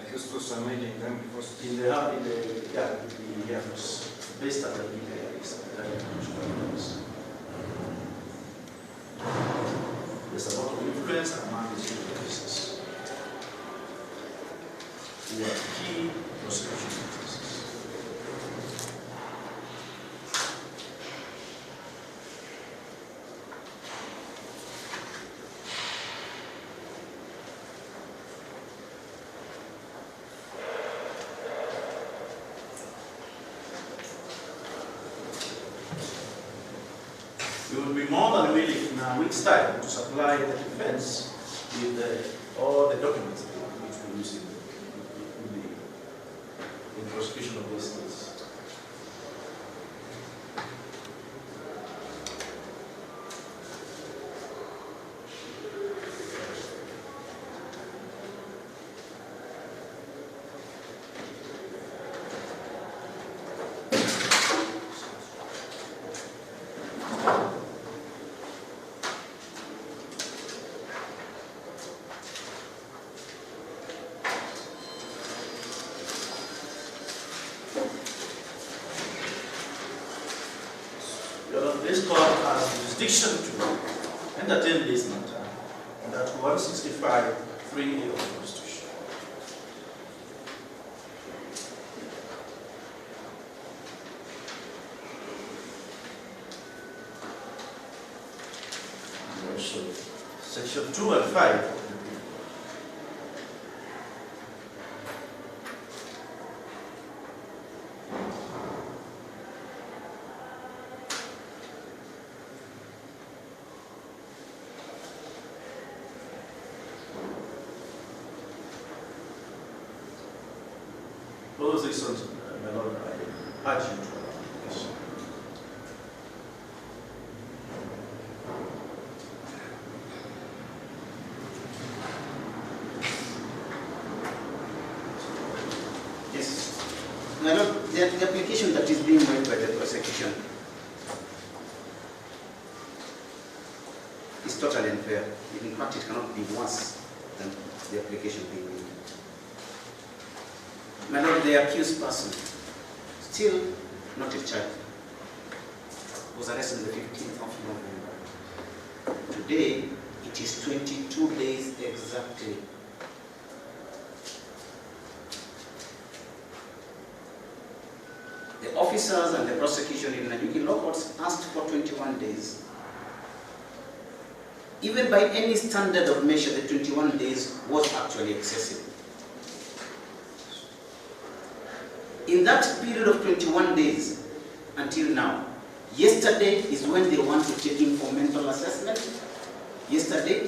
accused person made in them because In the, in the, yeah, the, yeah, was based at the DKI. There's a lot of influence among the chief officers who are key prosecution witnesses. We will be more than willing in a week's time to supply the defense with all the documents which we use in prosecution of this case. This court has jurisdiction to entertain this matter under Article 165(3)(a) of the Constitution. And also Section 2 and 5 of the Penal Code. For those reasons, my Lord, I urge you to allow this. Yes. My Lord, the application that is being made by the prosecution is totally unfair. In fact, it cannot be worse than the application being made. My Lord, the accused person, still not a child, was arrested on the 15th of November. Today, it is 22 days exactly. The officers and the prosecution in Nanyuki Law Courts asked for 21 days. Even by any standard of measure, the 21 days was actually excessive. In that period of 21 days until now, yesterday is when they want to take him for mental assessment. Yesterday.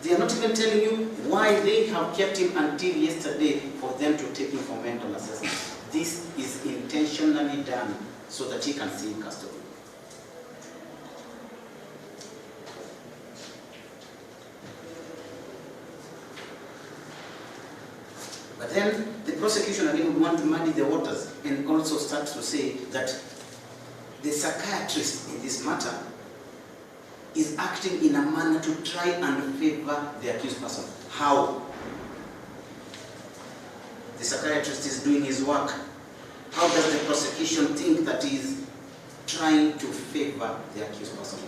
They are not even telling you why they have kept him until yesterday for them to take him for mental assessment. This is intentionally done so that he can stay in custody. But then the prosecution again would want to muddy the waters and also start to say that the psychiatrist in this matter is acting in a manner to try and favor the accused person. How? The psychiatrist is doing his work. How does the prosecution think that he is trying to favor the accused person?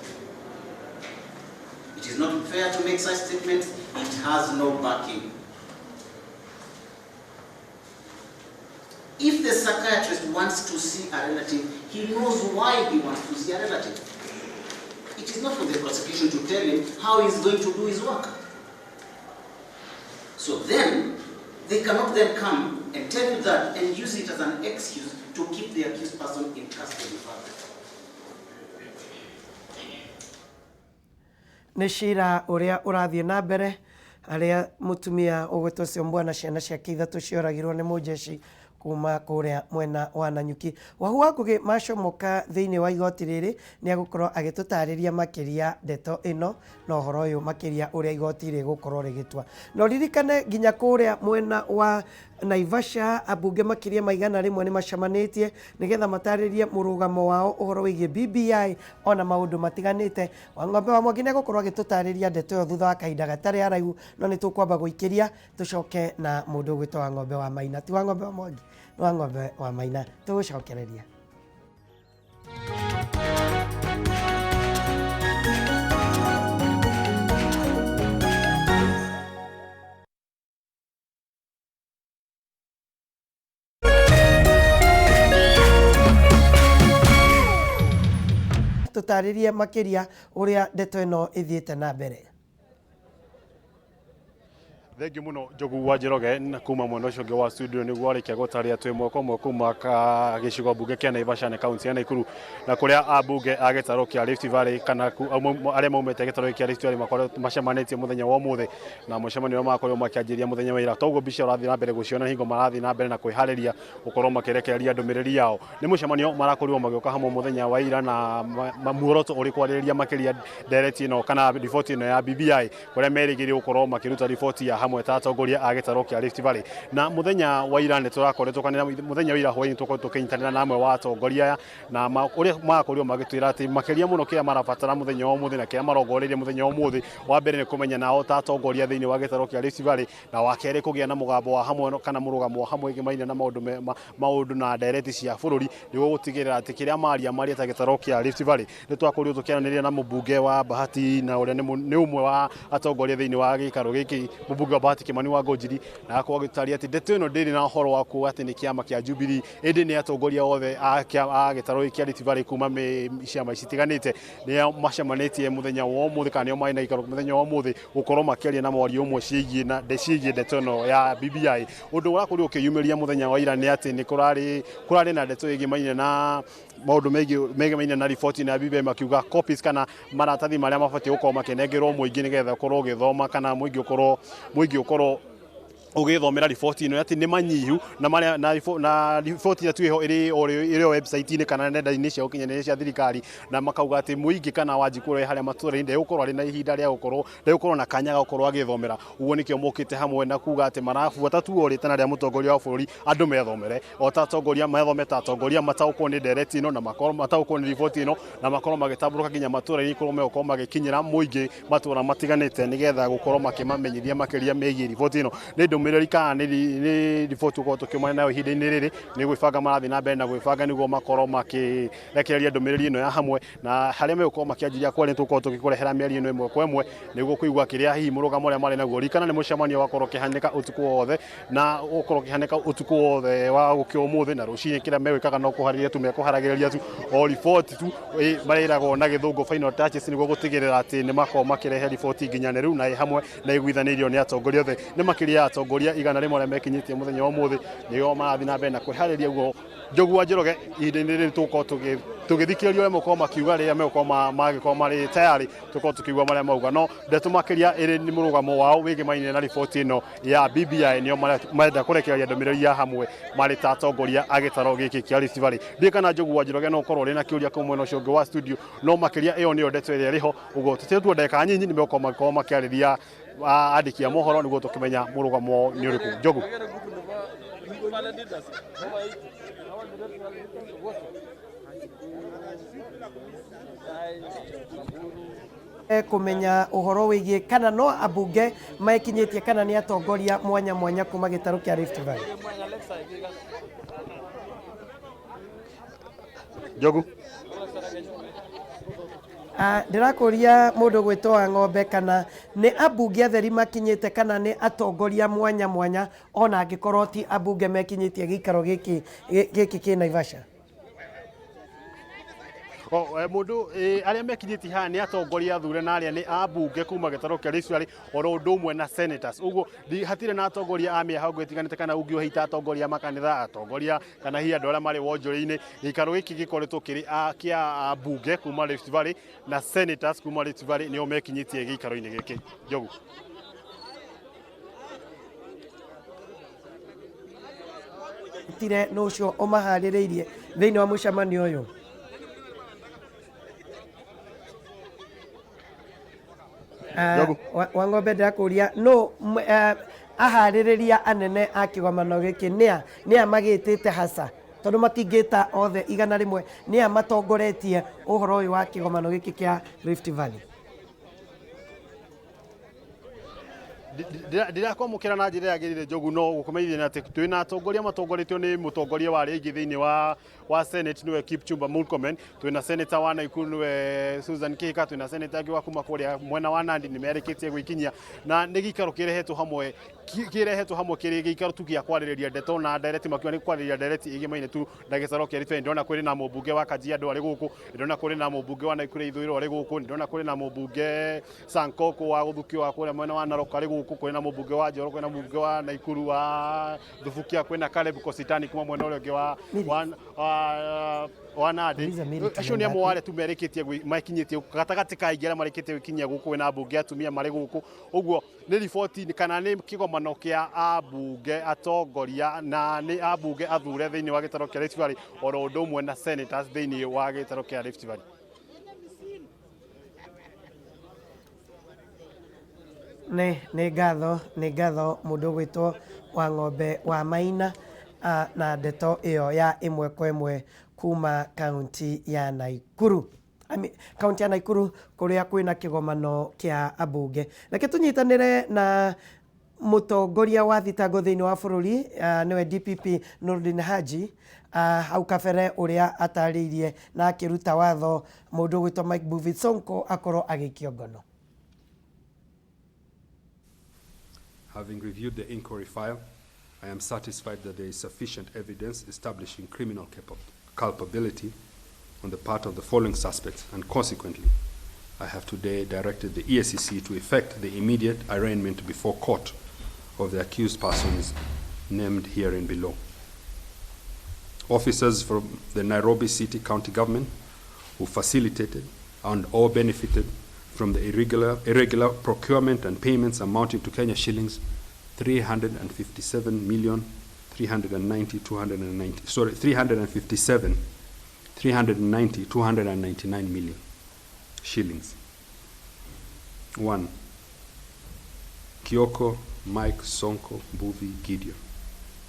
It is not fair to make such statements. It has no backing. If the psychiatrist wants to see a relative, he knows why he wants to see a relative. It is not for the prosecution to tell him how he is going to do his work. So then, they cannot then come and tell you that and use it as an excuse to keep the accused person in custody further. Nĩ cira ũrĩa ũrathiĩ na mbere harĩa mũtumia ũgwĩtwo Syombua na ciana ciake ithatũ cioragirwo nĩ mũnjeci. Kuma kũrĩa mwena wa Nanyuki. Wahu wa Ngũgĩ macomoka thĩinĩ wa igoti rĩrĩ nĩ agũkorwo agĩtũtarĩria makĩria ndeto ĩno na ũhoro ũyũ makĩria ũrĩa igoti rĩgũkorwo rĩgĩtua. Na ũririkane nginya kũrĩa mwena wa Naivasha ambunge makĩria ma 100 nĩ macemanĩtie nĩgetha matarĩrie mũrũgamo wao ũhoro wĩgiĩ BBI ona maũndũ matiganĩte. Wang'ombe wa Mwangi nĩ egũkorwo agĩtũtarĩria ndeto ĩyo thutha wa kahinda gatarĩ haraihu, no nĩ tũkwamba gũikĩria tũcoke na mũndũ ũgwĩtwo Wang'ombe wa Maina. Ti Wang'ombe wa Mwangi, nĩ Wang'ombe wa Maina. Tũgũcokereria. Tũtarĩrie makĩria ũrĩa ndeto ĩno ĩthiĩte na mbere. Thengiũ mũno Njogu wa Njoroge na kuma mwena ũcio ũngĩ wa studio nĩguo arĩkia gũtarĩria twĩ mwaka ũmwe kuma gĩcigo mbunge kĩa Naivasha nĩ kaunti ya Nakuru na kũrĩa ambunge a gĩtarũ kĩa Rift Valley kana arĩa maumĩte gĩtarũ kĩa Rift Valley makoretwo macemanĩtie mũthenya wa ũmũthĩ na mũcemanio ũrĩa makorirwo makĩanjĩrĩria mũthenya wa ira. Toguo mbica ũrathiĩ na mbere gũciona hingo marathiĩ na mbere na kwĩharĩria gũkorwo makĩrekereria ndũmĩrĩri yao. Nĩ mũcemanio marakorirwo magĩũka hamwe mũthenya wa ira na muoroto ũrĩ kwarĩrĩria makĩria ndereti ĩno kana riboti ĩno ya BBI kũrĩa merĩgĩrĩire gũkorwo makĩruta riboti ya hamwe ta atongoria a gĩtarũ kĩa Rift Valley. Na mũthenya wa ira nĩ tũrakoretwo kana mũthenya wa ira hwaĩ-inĩ tũkoretwo tũkĩnyitanĩra na amwe wa atongoria aya na ũrĩa marakorirwo magĩtwĩra atĩ makĩria mũno kĩrĩa marabatara mũthenya wa ũmũthĩ na kĩrĩa marongoreirie mũthenya wa ũmũthĩ wa mbere nĩ kũmenya nao ta atongoria thĩinĩ wa gĩtarũ kĩa Rift Valley na wa kerĩ kũgĩa na mũgambo wa hamwe kana mũrũgamo wa hamwe ĩgĩmaine na maũndũ na ndereti cia bũrũri nĩguo gũtigĩrĩra atĩ kĩrĩa maria maria ta gĩtarũ kĩa Rift Valley. Nĩ twakorirwo tũkĩaranĩria na mũmbunge wa Bahati na ũrĩa nĩ ũmwe wa atongoria thĩinĩ wa gĩikaro gĩkĩ, mũmbunge wa Bahati Kimani wa Ngũnjiri, na agakorwo agĩtarĩria atĩ ndeto ĩno ndĩrĩ na ũhoro wa kuuga atĩ nĩ kĩama kĩa Jubilee ĩndĩ nĩ atongoria othe a gĩtarũ gĩkĩ kĩa Rift Valley kuma ciama citiganĩte nĩo macemanĩtie mũthenya wa ũmũthĩ kana nĩo marĩ na gĩikaro mũthenya wa ũmũthĩ gũkorwo makĩaria na mwario ũmwe ciĩgiĩ ndeto ĩno ya BBI. Ũndũ ũrakorirwo ũkĩyumĩria mũthenya wa ira nĩ atĩ nĩ kũrarĩ na ndeto ĩgĩmaine na maũndũ megimaine na riboti na BBI makiuga copies kana maratathi marĩa mabatiĩ gũkorwo makĩnengerwo mũingĩ nĩgetha ũkorwo ũgĩthoma kana mũingĩ ũkorwo ũgĩthomera riboti ĩno atĩ nĩ manyihu na marĩa na riboti ĩyo ĩho ĩrĩ o website-inĩ kana nenda-inĩ cia ũkinyanĩria cia thirikari na makauga atĩ mũingĩ kana Wanjikũ ũrĩa harĩa matũũra-inĩ ndegũkorwo arĩ na ihinda rĩa gũkorwo ndegũkorwo na kanya ga gũkorwo agĩthomera. Ũguo nĩkĩo mokĩte hamwe na kuga atĩ marabuata tu o rĩtana rĩa mũtongoria wa bũrũri andũ methomere o ta atongoria methome ta atongoria mataũkwo nĩ ndereti ĩno na makorwo mataũkwo nĩ riboti ĩno na makorwo magĩtambũrũka nginya matũũra-inĩ kũrĩa megũkorwo magĩkinyĩra mũingĩ matũũra matiganĩte nĩgetha gũkorwo makĩmamenyithia makĩria megiĩ riboti ĩno. Nĩ ndũmĩrĩri kana nĩ riboti tũkorwo tũkĩumana nayo ihinda-inĩ rĩrĩ nĩ gwĩbanga marathiĩ na mbere na gwĩbanga nĩguo makorwo makĩrekereria ndũmĩrĩri ĩno ya hamwe na harĩa megũkorwo makĩanjĩrĩria kwaria tũkorwo tũgĩkũrehera mĩario ĩno ĩmwe kwa ĩmwe nĩguo kũigua kĩrĩa hihi mũrũgamo ũrĩa marĩ naguo. Ririkana nĩ mũcemanio wakorwo ũkĩhanĩka ũtukũ wothe na ũkorwo ũkĩhanĩka ũtukũ wothe wa gũkĩa ũmũthĩ na rũcinĩ kĩrĩa megwĩkaga no kũharĩria tu mekũharagĩrĩria tu o riboti tu marĩragwo na gĩthũngũ final touches nĩguo gũtigĩrĩra atĩ nĩ makorwo makĩrehe riboti nginyanĩru na ĩ hamwe na iguithanĩirio nĩ atongoria othe. Nĩ makĩria ya atongoria 100 arĩa mekinyĩtie mũthenya wa ũmũthĩ nĩo marathiĩ na mbere na kwĩharĩria ũguo. Njogu wa Njoroge ihinda-inĩ rĩrĩ tũgũkorwo tũgĩthikĩrĩria ũrĩa megũkorwo makiuga rĩrĩa megũkorwo magĩkorwo marĩ tayarĩ tũkorwo tũkĩigua marĩa mauga, no ndeto makĩria ĩrĩ nĩ mũrũgamo wao wĩgĩmaine na riboti ĩno ya BBI nĩo marenda kũrekereria ndũmĩrĩri ya hamwe marĩ ta atongoria a gĩtarũ gĩkĩ kĩa Rift Valley. Ndiũĩ kana Njogu wa Njoroge no ũkorwo ũrĩ na kĩũria kũu mwena ũcio ũngĩ wa studio, no makĩria ĩyo nĩyo ndeto ĩrĩa ĩrĩ ho. Ũguo tũtigwo ndagĩka nyinyi nĩ megũkorwo makĩarĩria andĩki a mohoro nĩguo tũkĩmenya mũrũgamo nĩ ũrĩkũ. Njogu. Kũmenya ũhoro wĩgiĩ kana no ambunge mekinyĩtie kana nĩ atongoria mwanya mwanya kuma gĩtarũ kĩa Rift Valley. Njogu. Ndĩrakũria mũndũ gwĩtwo wa ng'ombe kana nĩ ambunge atheri makinyĩte kana nĩ atongoria mwanya mwanya ona angĩkorwo ti ambunge mekinyĩtie gĩikaro gĩkĩ gĩkĩ kĩ Naivasha. Mũndũ arĩa mekinyĩtie haha nĩ atongoria athure na arĩa nĩ ambunge kuma gĩtarũ kĩa Rift Valley oro ũndũ ũmwe na senators. Ũguo hatirĩ na atongoria a mĩhang'o ĩtiganĩte kana ũngĩũheita atongoria a makanitha, atongoria kana hihi andũ arĩa marĩ wonjoria-inĩ. Gĩikaro gĩkĩ gĩkoretwo kĩrĩ kĩa ambunge kuma Rift Valley na senators kuma Rift Valley nĩo mekinyĩtie gĩikaro-inĩ gĩkĩ. Njogu. ũmetire, nũ ũcio ũmaharĩrĩirie thĩinĩ wa mũcemanio ũyũ? Njogu. Wa ng'ombe, ndĩrakũria no aharĩrĩria anene a kĩgomano gĩkĩ nĩa, nĩa magĩtĩte hasa, tondũ matingĩta othe 100, nĩa matongoretie ũhoro ũyũ wa kĩgomano gĩkĩ kĩa Rift Valley? Ndirakwamũkĩra na njĩra yagĩrĩire, Njogu, no gũkũmenyithia nĩ atĩ twĩna atongoria matongoretio nĩ mũtongoria wa arĩa aingĩ thĩinĩ wa Senate, nĩwe Kipchumba Murkomen. Twĩna senator wa Nakuru, nĩwe Susan Kihika. Twĩna senator angĩ wa kuma kũrĩa mwena wa Nandi nĩ merĩkĩtie gwĩkinyia, na nĩ gĩikaro kĩrehetwo hamwe kĩrĩ gĩikaro tu gĩa kwarĩrĩria ndeto na ndereti, makiuga nĩ kwarĩrĩria ndereti ĩgĩmaine tu na gĩcaro kĩa Rift Valley. Ndĩrona kũrĩ na mũmbunge wa Kajiado arĩ gũkũ, ndĩrona kũrĩ na mũmbunge wa Nakuru ithũĩro arĩ gũkũ, ndĩrona kũrĩ na mũmbunge Sankoko wa gũthukio wa kũrĩa mwena wa Narok arĩ gũkũ, kũrĩ na mũmbunge wa Njoro, kwĩna mũmbunge wa Nakuru wa Thubukia, kwĩna Caleb Kositani kuma mwena ũrĩa ũngĩ wa Nandi. Uliza Mary. Acio nĩ amwe arĩa tu merĩkĩtie makinyĩtie gatagatĩ ka aingĩ arĩa marĩkĩtie gwĩkinyia gũkũ. Kwĩna ambunge atumia marĩ gũkũ. Ũguo nĩ riboti kana nĩ kĩgomano kĩa ambunge atongoria, na nĩ ambunge athure thĩinĩ wa gĩtaro kĩa Rift Valley, oro ũndũ ũmwe na senators thĩinĩ wa gĩtaro kĩa Rift Valley. Nĩ ngatho mũndũ ũgwĩtwo wa ng'ombe wa Maina na ndeto ĩyo ya ĩmwe kwa ĩmwe kuma kaunti ya Nakuru. I mean, kaunti ya Nakuru kũrĩa kwĩna kĩgomano kĩa ambunge. Reke tũnyitanĩre na mũtongoria wa thitango thĩinĩ wa bũrũri, nĩwe DPP Nurdin Haji, hau kabere ũrĩa atarĩirie na akĩruta watho mũndũ ũgwĩtwo Mike Mbuvi Sonko akorwo agĩikio ngono. Having reviewed the inquiry file, I am satisfied that there is sufficient evidence establishing criminal culpability on the part of the following suspects, and consequently, I have today directed the EACC to effect the immediate arraignment before court of the accused persons named herein below. Officers from the Nairobi City County Government who facilitated and or benefited from the irregular procurement and payments amounting to Kenya shillings 357 million 390 290, sorry, 357 390 299 million shillings. 1. Kioko Mike Sonko Mbuvi Gideon,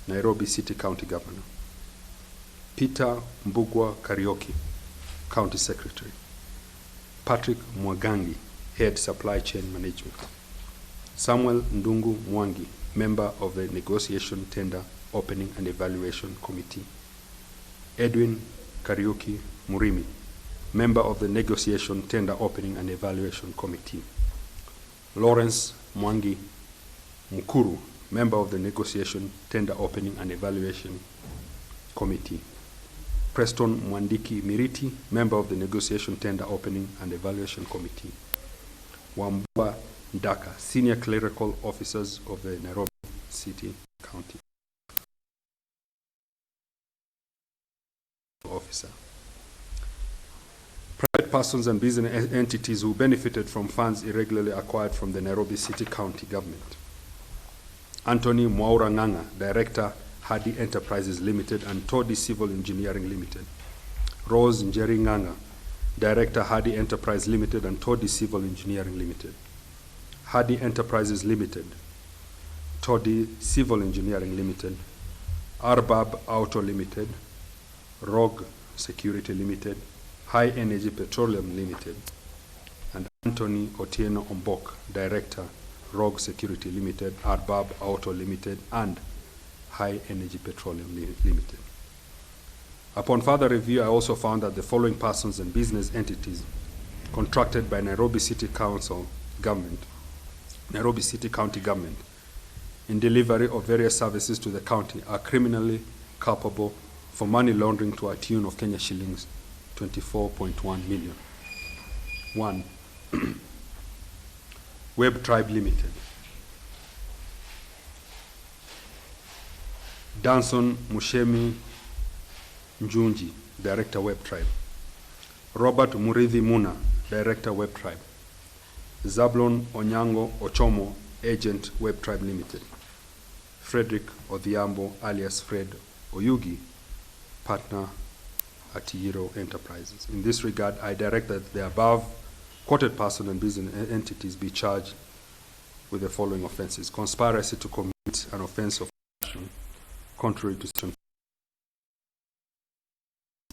Nairobi City County Governor. Peter Mbugua Kariuki, County Secretary. Patrick Mwagangi, Head Supply Chain Management. Samuel Ndungu Mwangi, member of the Negotiation Tender Opening and Evaluation Committee. Edwin Kariuki Murimi, member of the Negotiation Tender Opening and Evaluation Committee. Lawrence Mwangi Mukuru, member of the Negotiation Tender Opening and Evaluation Committee. Preston Mwandiki Miriti, member of the Negotiation Tender Opening and Evaluation Committee. Wambua Ndaka, senior clerical officers of the Nairobi City County Officer. Private persons and business entities who benefited from funds irregularly acquired from the Nairobi City County Government. Anthony Mwaura Nganga, Director, Hardy Enterprises Limited and Todi Civil Engineering Limited. Rose Njeri Nganga, Director, Hardy Enterprise Limited and Todi Civil Engineering Limited. Hardy Enterprises Limited, Todi Civil Engineering Limited, Arbab Auto Limited, Rogue Security Limited, High Energy Petroleum Limited, and Anthony Otieno Ombok, Director, Rogue Security Limited, Arbab Auto Limited, and High Energy Petroleum Limited. Upon further review, I also found that the following persons and business entities contracted by Nairobi City Council Government, Nairobi City County Government, in delivery of various services to the county are criminally culpable for money laundering to a tune of Kenya shillings 24.1 million. 1. Web Tribe Limited. Danson Mushemi Njunji, Director, Web Tribe. Robert Murithi Muna, Director, Web Tribe. Zablon Onyango Ochomo, Agent, Web Tribe Limited. Frederick Odhiambo, alias Fred Oyugi, partner at Yiro Enterprises. In this regard, I direct that the above quoted person and business entities be charged with the following offenses: conspiracy to commit an offense of corruption contrary to Section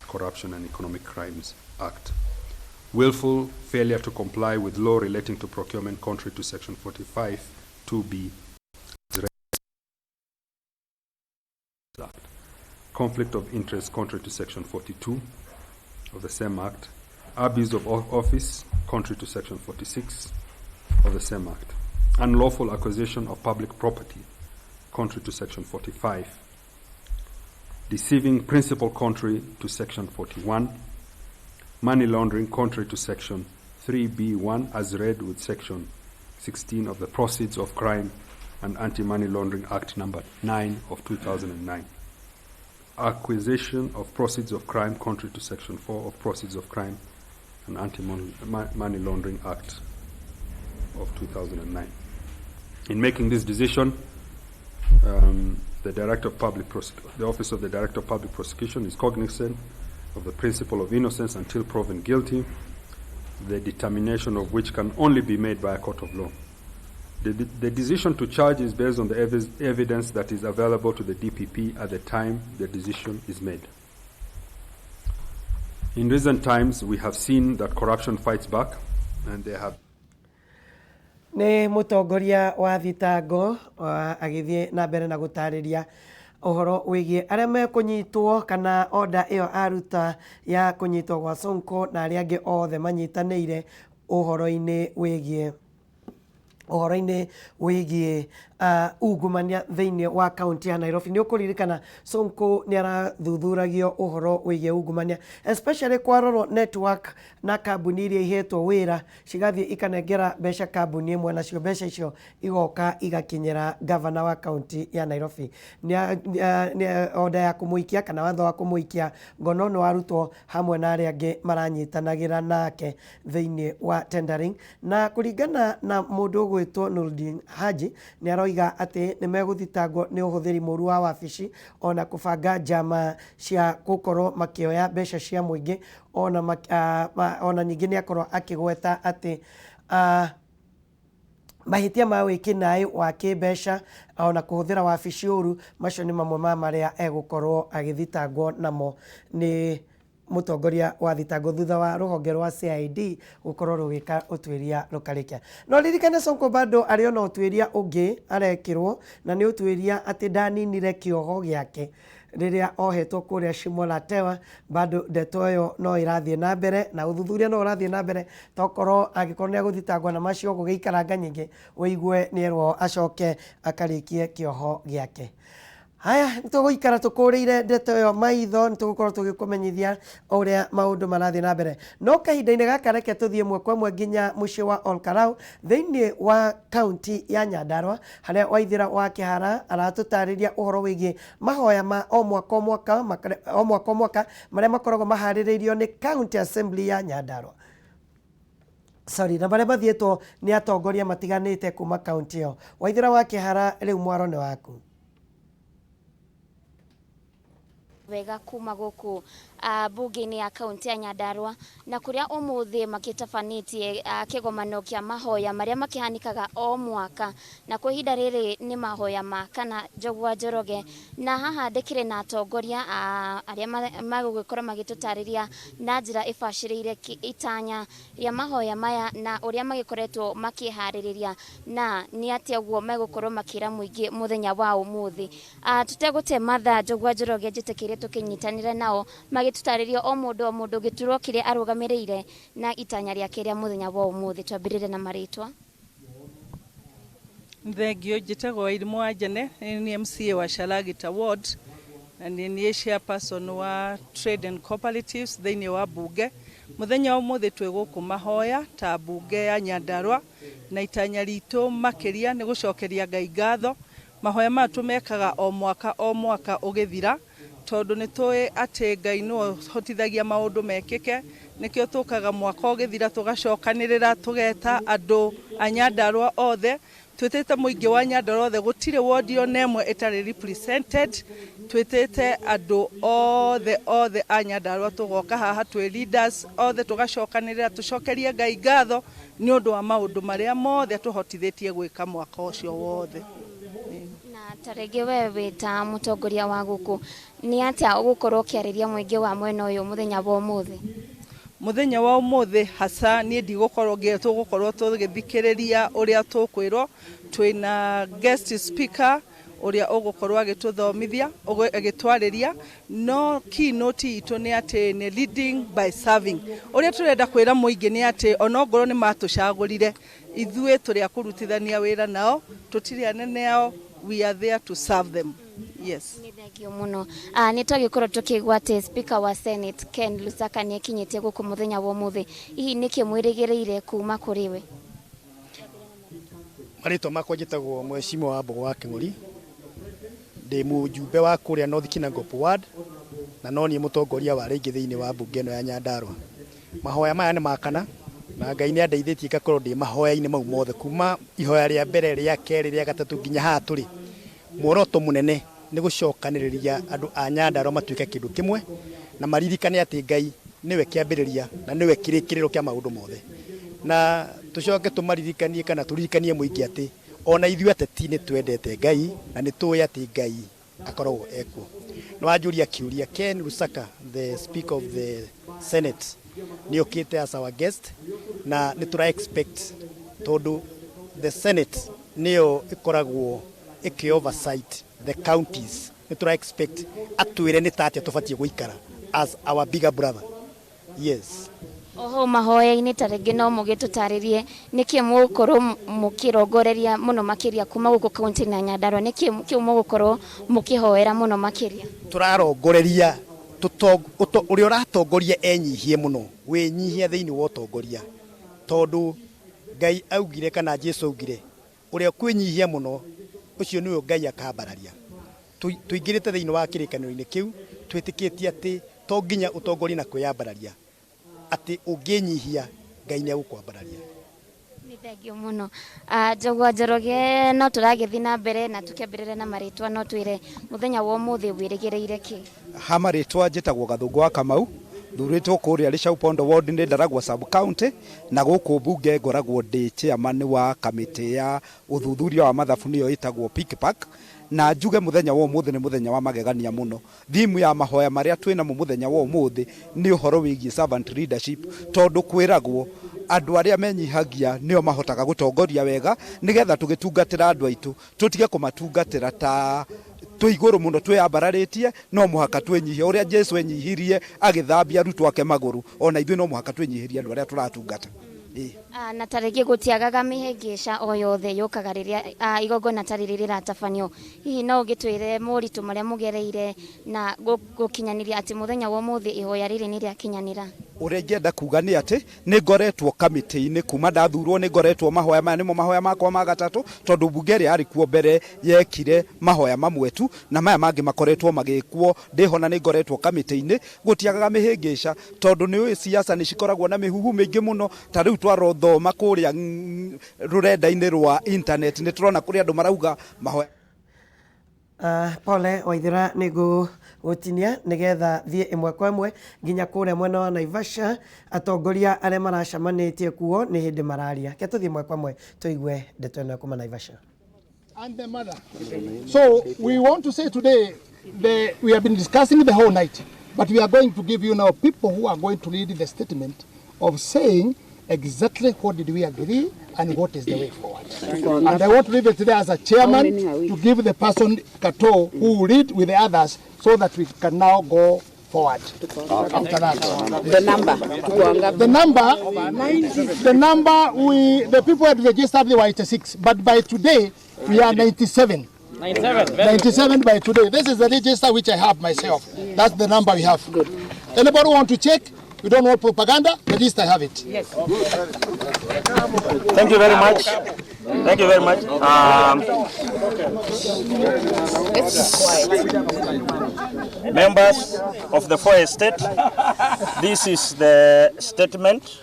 Corruption and Economic Crimes Act, willful failure to comply with law relating to procurement contrary to Section 45 2B Act, conflict of interest contrary to Section 42 of the same Act, abuse of office contrary to Section 46 of the same Act, unlawful acquisition of public property contrary to Section 45, deceiving principal contrary to Section 41, money laundering contrary to Section 3B1 as read with Section 16 of the Proceeds of Crime and Anti-Money Laundering Act number 9 of 2009, acquisition of proceeds of crime contrary to Section 4 of Proceeds of Crime and Anti-Money Laundering Act of 2009. In making this decision, the Director of Public the Office of the Director of Public Prosecution is cognizant of the principle of innocence until proven guilty, the determination of which can only be made by a court of law. The decision to charge is based on the evidence that is available to the DPP at the time the decision is made. In recent times, we have seen that corruption fights back, and there have Nĩ mũtongoria wa thitango agĩthiĩ na mbere na gũtarĩria ũhoro wĩgiĩ arĩa mekũnyitwo kana order ĩyo aruta ya kũnyitwo gwa Sonko na arĩa angĩ othe manyitanĩire ũhoro-inĩ wĩgiĩ ungumania thĩinĩ wa kaunti ya Nairobi. Nĩ ũkũririkana Sonko nĩ arathuthuragio ũhoro wĩgiĩ ungumania, especially kwarorwo network na kambuni iria ihetwo wĩra cigathiĩ ikanengera mbeca kambuni ĩmwe, nacio mbeca icio igoka igakinyĩra gavana wa kaunti ya Nairobi. Nĩ order ya kũmũikia kana watho wa kũmũikia ngono nĩ warutwo hamwe na arĩa angĩ maranyitanagĩra nake thĩinĩ wa tendering, na kũringana na mũndũ ũgwĩtwo Nurdin Haji nĩ aroiga atĩ nĩ megũthitangwo nĩ ũhũthĩri mũru wa wabici ona kũbanga njama cia gũkorwo makĩoya mbeca cia mũingĩ, ona ningĩ nĩ akorwo akĩgweta atĩ mahĩtia ma wĩkinaĩ wa kĩmbeca ona kũhũthĩra wabici ũru, macio nĩ mamwe ma marĩa egũkorwo agĩthitangwo namo nĩ mũtongoria wa thitango thutha wa rũhonge rwa CID gũkorwo rũgĩka ũtuĩria rũkarĩkia. No ririkane Sonko bado arĩ ona ũtuĩria ũngĩ arekĩrwo, na nĩ ũtuĩria atĩ ndaninire kĩoho gĩake rĩrĩa ohetwo kũrĩa Shimo la Tewa. Bado ndeto ĩyo no ĩrathiĩ na mbere na ũthuthuria no ũrathiĩ na mbere, tokorwo angĩkorwo nĩ agũthitangwo na macio gũgĩikaranga nyingĩ ũigue nĩerwo acoke akarĩkie kĩoho gĩake. Haya, nĩ tũgũikara tũkũrĩire ndeto ĩyo maitho, nĩ tũgũkorwo tũgĩkũmenyithia ũrĩa maũndũ marathiĩ na mbere. No kahinda-inĩ gaka reke tũthiĩ ĩmwe kwa ĩmwe nginya mũciĩ wa Olkalau thĩinĩ wa kaunti ya Nyandarua, harĩa Waithĩra wa Kĩhara aratũtarĩria ũhoro wĩgiĩ mahoya ma o mwaka o mwaka o mwaka o mwaka marĩa makoragwo maharĩrĩirio nĩ County Assembly ya Nyandarua, sorry, na marĩa mathiĩtwo nĩ atongoria matiganĩte kuma kaunti ĩyo. Waithĩra wa Kĩhara, rĩu mwaro nĩ waku. Wega, kuma gũkũ bunge-inĩ ya kaunti ya Nyandarua na kũrĩa ũmũthĩ makĩtabanĩtie kĩgomano kĩa mahoya marĩa makĩhanĩkaga o mwaka, na kwa ihinda rĩrĩ nĩ mahoya ma kana Njogu wa Njoroge, na haha ndĩkĩrĩ na atongoria arĩa magũgĩkorwo magĩtũtarĩria na njĩra ĩbacĩrĩire itanya rĩa mahoya maya na ũrĩa magĩkoretwo makĩharĩrĩria na nĩ atĩa ũguo megũkorwo makĩra mũingĩ mũthenya wa ũmũthĩ. Tũtegũte mathaa, Njogu wa Njoroge njĩtĩkĩrie tũkĩnyitanĩre nao magĩtũtarĩria o mũndũ o mũndũ gĩturwa kĩrĩa arũgamĩrĩire na itanya rĩake rĩa mũthenya wa ũmũthĩ. Twambĩrĩre na marĩtwa. Thengio, njĩtagwo Wairimũ wa Njane, nĩ niĩ MCA wa Sharagita Ward na nĩ niĩ chairperson wa Trade and Cooperatives thĩinĩ wa bunge. Mũthenya wa ũmũthĩ twĩ gũkũ mahoya ta bunge ya Nyandarua, na itanya ritũ makĩria nĩ gũcokeria Ngai ngatho. Mahoya maya tũmekaga o mwaka o mwaka ũgĩthira, tondũ nĩ tũĩ atĩ Ngai nĩwe ũhotithagia maũndũ mekĩke. Nĩkĩo tũkaga mwaka ũgĩthira tũgacokanĩrĩra, tũgeta andũ a Nyandarua othe. Twĩtĩte mũingĩ wa Nyandarua othe, gũtirĩ wodi ona ĩmwe ĩtarĩ represented. Twĩtĩte andũ othe othe a Nyandarua, tũgoka haha twĩ leaders othe, tũgacokanĩrĩra tũcokerie Ngai ngatho nĩ ũndũ wa maũndũ marĩa mothe tũhotithĩtie gwĩka mwaka ũcio wothe. Na ta rĩngĩ we wĩ ta mũtongoria wa gũkũ, nĩ atĩa ũgũkorwo ũkĩarĩria mũingĩ wa mwena ũyũ mũthenya wa ũmũthĩ? Mũthenya wa ũmũthĩ hasa niĩ ndigũkorwo ngĩ, tũgũkorwo tũgĩthikĩrĩria ũrĩa tũkwĩrwo. Twĩna guest speaker ũrĩa ũgũkorwo agĩtũthomithia, agĩtwarĩria, no keynote itũ nĩ atĩ nĩ leading by serving. Ũrĩa tũrenda kwĩra mũingĩ nĩ atĩ onongorwo nĩ matũcagũrire, ithuĩ tũrĩ a kũrutithania wĩra nao, tũtirĩ anene ao, we are there to serve them. Yes. Nĩ thengio mũno. Nĩ twagĩkorwo tũkĩigua atĩ Speaker wa Senate Ken Lusaka nĩ akinyĩtie gũkũ mũthenya wa ũmũthĩ. Hihi nĩkĩ mwĩrĩgĩrĩire kuma kũrĩ we? Marĩtwa makwa njĩtagwo Mheshimiwa wa Mbogo wa Kĩng'ori, ndĩ mũjumbe wa kũrĩa North Kinangop Ward, na no niĩ mũtongoria wa rĩngĩ thĩinĩ wa mbunge ĩno ya Nyandarua. Mahoya maya nĩ makana na Ngai nĩ andeithĩtie ngakorwo ndĩ mahoya-inĩ mau mothe kuma ihoya rĩa mbere, rĩa kerĩ, rĩa gatatũ nginya haha tũrĩ. Muoroto mũnene nĩ gũcokanĩrĩria andũ a Nyandarua matuĩke kĩndũ kĩmwe na maririkane atĩ Ngai nĩwe kĩambĩrĩria na nĩwe kĩrĩkĩrĩro kĩa maũndũ mothe, na tũcoke tũmaririkanie kana tũririkanie mũingĩ atĩ ona ithuĩ ateti nĩ twendete Ngai na nĩ tũĩ atĩ Ngai akoragwo ekuo. Nĩ wanjũria kĩũria, Ken Lusaka, the Speaker of the Senate, nĩ okĩte as our guest, na nĩ tũra expect tondũ the Senate nĩyo ĩkoragwo ĩkĩ oversight the counties, nĩ tũra expect atwĩre nĩ tatia tũbatiĩ gũikara as our bigger brother. Yes. Oho mahoya-inĩ ta rĩngĩ no mũgĩtũtarĩrie nĩkĩ mũgũkorwo mũkĩrongoreria mũno makĩria kuma gũkũ kaunti-inĩ ya Nyandarua, nĩkĩ kĩu mũgũkorwo mũkĩhoera mũno makĩria? Tũrarongoreria ũrĩa ũratongoria enyihie mũno, wĩnyihia thĩinĩ wa ũtongoria, tondũ Ngai augire kana Jesu augire ũrĩa kwĩnyihia mũno ũcio nĩwe Ngai akambararia. Tũingĩrĩte thĩinĩ wa kĩrĩkanĩro-inĩ kĩu twĩtĩkĩtie atĩ to nginya ũtongorie na kwĩyambararia, atĩ ũngĩnyihia Ngai nĩ egũkwambararia. Nĩ thengio mũno. Njogua Njoroge, no tũragĩthiĩ na mbere na tũkĩambĩrĩria na marĩtwa, no twĩre mũthenya wa ũmũthĩ wĩrĩgĩrĩire kĩ? Ha marĩtwa njĩtagwo Gathũngũ wa Kamau, thurĩtwo kũrĩa Rĩchau Pondo ward nĩ Ndaragwa sub county, na gũkũ mbunge ngoragwo ndĩ chairman wa kamĩtĩ ya ũthuthuria wa mathabu nĩyo ĩtagwo PICPAC. Na njuge mũthenya wa ũmũthĩ nĩ mũthenya wa magegania mũno. Thimu ya mahoya marĩa twĩnamo mũthenya wa ũmũthĩ nĩ ũhoro wĩgiĩ servant leadership, tondũ kwĩragwo andũ arĩa menyihagia nĩo mahotaga gũtongoria wega, nĩgetha tũgĩtungatĩra andũ aitũ tũtige kũmatungatĩra ta twĩ igũrũ mũno twĩyambararĩtie. No mũhaka twĩnyihie ũrĩa Jesu enyihirie agĩthambia arutwo ake magũrũ, ona ithuĩ no mũhaka twĩnyihĩrie andũ arĩa tũratungata. Na ta rĩngĩ gũtiagaga mĩhĩngĩca o yothe yũkaga rĩrĩa igongona ta rĩrĩ rĩratabanio. Hihi no ũgĩtwĩre moritũ marĩa mũgereire na gũkinyanĩria atĩ mũthenya wa ũmũthĩ ihoya rĩrĩ nĩ rĩakinyanĩra? Ũrĩa ingĩenda kuga nĩ atĩ nĩ ngoretwo kamĩtĩ-inĩ kuma ndathurwo, nĩ ngoretwo mahoya maya nĩmo mahoya makwa ma gatatũ, tondũ mbunge ĩrĩa yarĩ kuo mbere yekire mahoya mamwe tu na maya mangĩ makoretwo magĩkwo ndĩho, na nĩ ngoretwo kamĩtĩ-inĩ. Gũtiagaga mĩhĩngĩca tondũ nĩ ũĩ siasa nĩ cikoragwo na mĩhuhu mĩingĩ mũno. Ta rĩu twarothoma kũrĩa rũrenda-inĩ rwa internet nĩ tũrona kũrĩ andũ marauga mahoya Pole Waithera, nĩ ngũgũtinia nĩgetha thiĩ ĩmwe kwa ĩmwe nginya kũrĩa mwena wa Naivasha. Atongoria arĩa maracemanĩtie kuo nĩ hĩndĩ mararia. Ke tũthiĩ ĩmwe kwa ĩmwe tũigue ndeto ĩno kuma Naivasha. And the mother. So we want to say today, we have been discussing the whole night, but we are going to give you now people who are going to read the statement of saying exactly what did we agree and what is the way forward. And I want to leave it there as a chairman to give the person Kato who will lead with the others so that we can now go forward. After that. The number. The number, the people had registered, they were 86, but by today we are 97. 97. 97 by today. This is the register which I have myself. That's the number we have. Good. Anybody want to check? We don't want propaganda. The list, I have it. Yes. Thank you very much. Thank you very much. Let's be quiet. Members of the Fourth Estate, this is the statement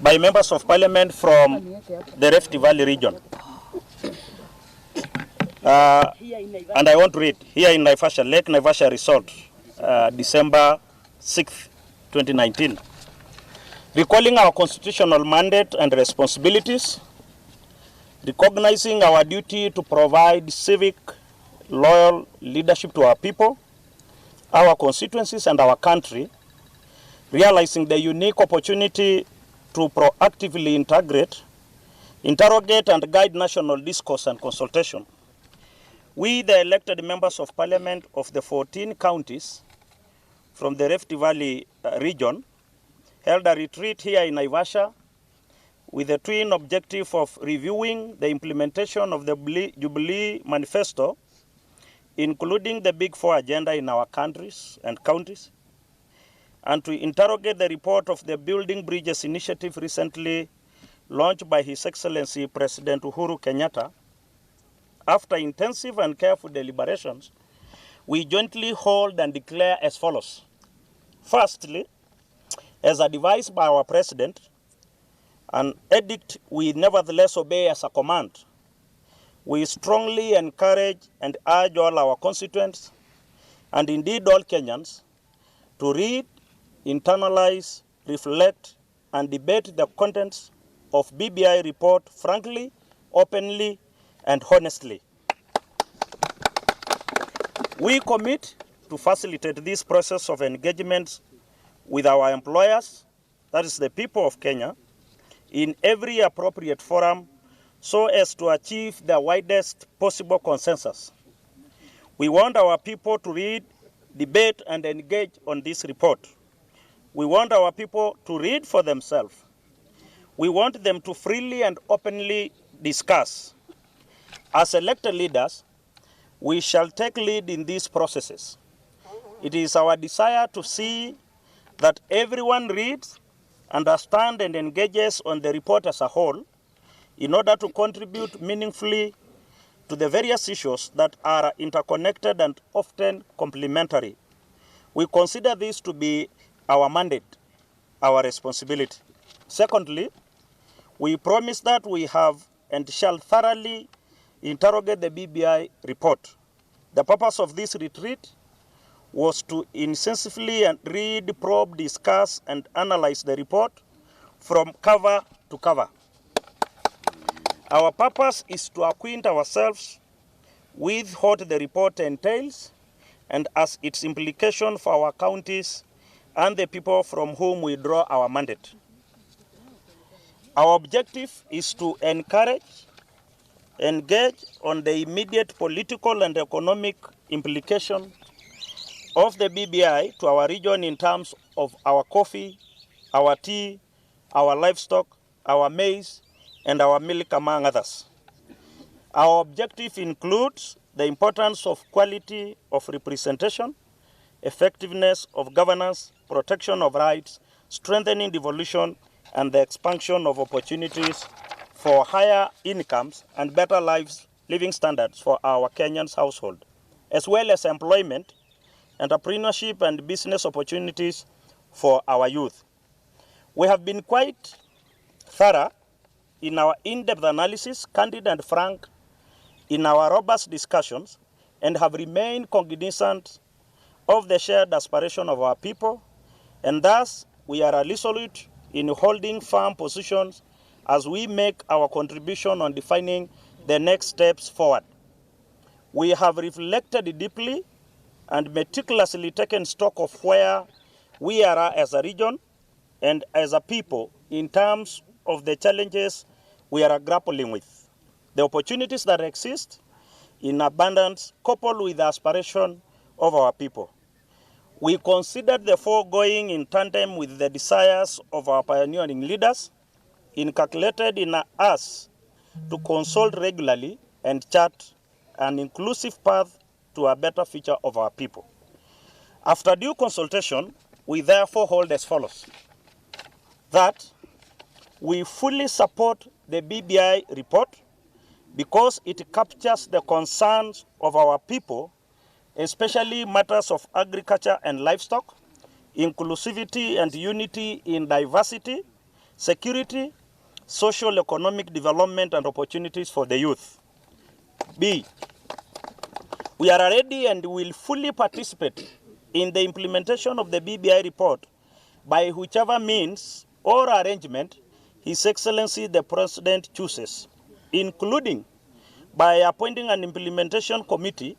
by members of parliament from the Rift Valley region. And I want to read here in Naivasha, Lake Naivasha Resort, December 6th, 2019. Recalling our constitutional mandate and responsibilities, recognizing our duty to provide civic, loyal leadership to our people, our constituencies, and our country, realizing the unique opportunity to proactively integrate, interrogate, and guide national discourse and consultation. We, the elected members of parliament of the 14 counties from the Rift Valley region, held a retreat here in Naivasha with the twin objective of reviewing the implementation of the Jubilee Manifesto, including the Big Four agenda in our countries and counties, and to interrogate the report of the Building Bridges initiative recently launched by His Excellency President Uhuru Kenyatta. After intensive and careful deliberations, we jointly hold and declare as follows. Firstly, as advised by our president, an edict we nevertheless obey as a command. We strongly encourage and urge all our constituents, and indeed all Kenyans, to read, internalize, reflect, and debate the contents of BBI report frankly, openly, and honestly. We commit to facilitate this process of engagement with our employers, that is the people of Kenya, in every appropriate forum so as to achieve the widest possible consensus. We want our people to read, debate, and engage on this report. We want our people to read for themselves. We want them to freely and openly discuss. As elected leaders, we shall take lead in these processes. It is our desire to see that everyone reads, understands, and engages on the report as a whole in order to contribute meaningfully to the various issues that are interconnected and often complementary. We consider this to be our mandate, our responsibility. Secondly, we promise that we have and shall thoroughly interrogate the BBI report. The purpose of this retreat was to intensively read, probe, discuss, and analyze the report from cover to cover. Our purpose is to acquaint ourselves with what the report entails and as its implication for our counties and the people from whom we draw our mandate. Our objective is to encourage, engage on the immediate political and economic implication of the BBI to our region in terms of our coffee, our tea, our livestock, our maize, and our milk, among others. Our objective includes the importance of quality of representation, effectiveness of governance, protection of rights, strengthening devolution, and the expansion of opportunities for higher incomes and better lives, living standards for our Kenyans household, as well as employment, entrepreneurship, and business opportunities for our youth. We have been quite thorough in our in-depth analysis, candid and frank in our robust discussions, and have remained cognizant of the shared aspiration of our people, and thus we are resolute in holding firm positions as we make our contribution on defining the next steps forward. We have reflected deeply and meticulously taken stock of where we are as a region and as a people in terms of the challenges we are grappling with, the opportunities that exist in abundance, coupled with the aspiration of our people. We considered the foregoing in tandem with the desires of our pioneering leaders, inculcated in us to consult regularly and chart an inclusive path to a better future of our people. After due consultation, we therefore hold as follows: that we fully support the BBI report because it captures the concerns of our people, especially matters of agriculture and livestock, inclusivity and unity in diversity, security, social economic development and opportunities for the youth. B, We are ready and will fully participate in the implementation of the BBI report by whichever means or arrangement His Excellency the President chooses, including by appointing an implementation committee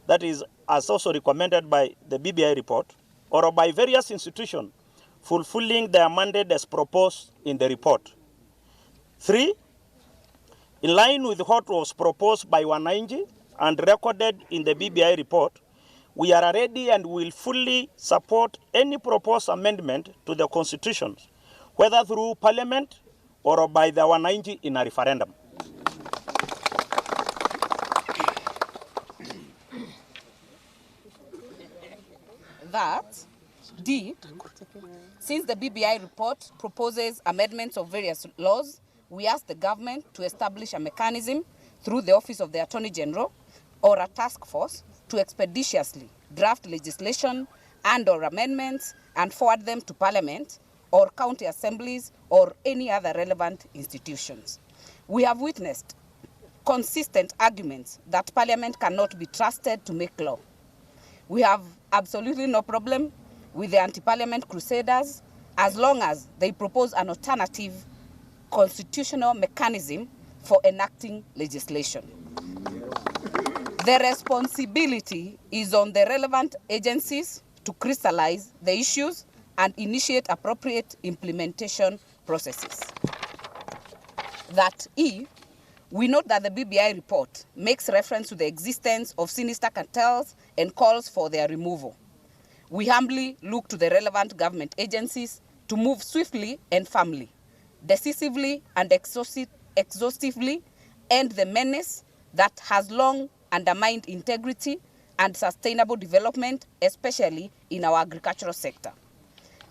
that is as also recommended by the BBI report, or by various institutions fulfilling their mandate as proposed in the report. 3, in line with what was proposed by Wananchi and recorded in the BBI report, we are ready and will fully support any proposed amendment to the Constitution, whether through Parliament or by the Wananchi in a referendum. That D, since the BBI report proposes amendments of various laws, we ask the government to establish a mechanism through the Office of the Attorney General or a task force to expeditiously draft legislation and or amendments and forward them to Parliament or county assemblies or any other relevant institutions. We have witnessed consistent arguments that Parliament cannot be trusted to make law. We have absolutely no problem with the anti-parliament crusaders as long as they propose an alternative constitutional mechanism for enacting legislation. The responsibility is on the relevant agencies to crystallize the issues and initiate appropriate implementation processes. That E, we note that the BBI report makes reference to the existence of sinister cartels and calls for their removal. We humbly look to the relevant government agencies to move swiftly and firmly, decisively and exhaustively end the menace that has long undermined integrity and sustainable development, especially in our agricultural sector.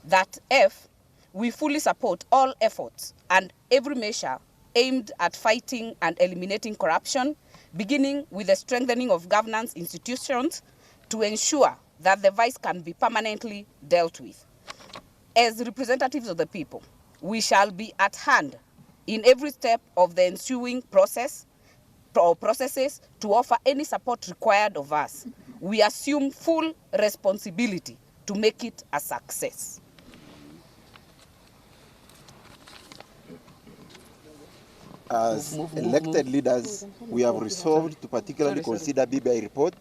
That F, we fully support all efforts and every measure aimed at fighting and eliminating corruption, beginning with the strengthening of governance institutions to ensure that the vice can be permanently dealt with. As representatives of the people, we shall be at hand in every step of the ensuing process or processes to offer any support required of us. We assume full responsibility to make it a success. As elected leaders, we have resolved to particularly consider BBI report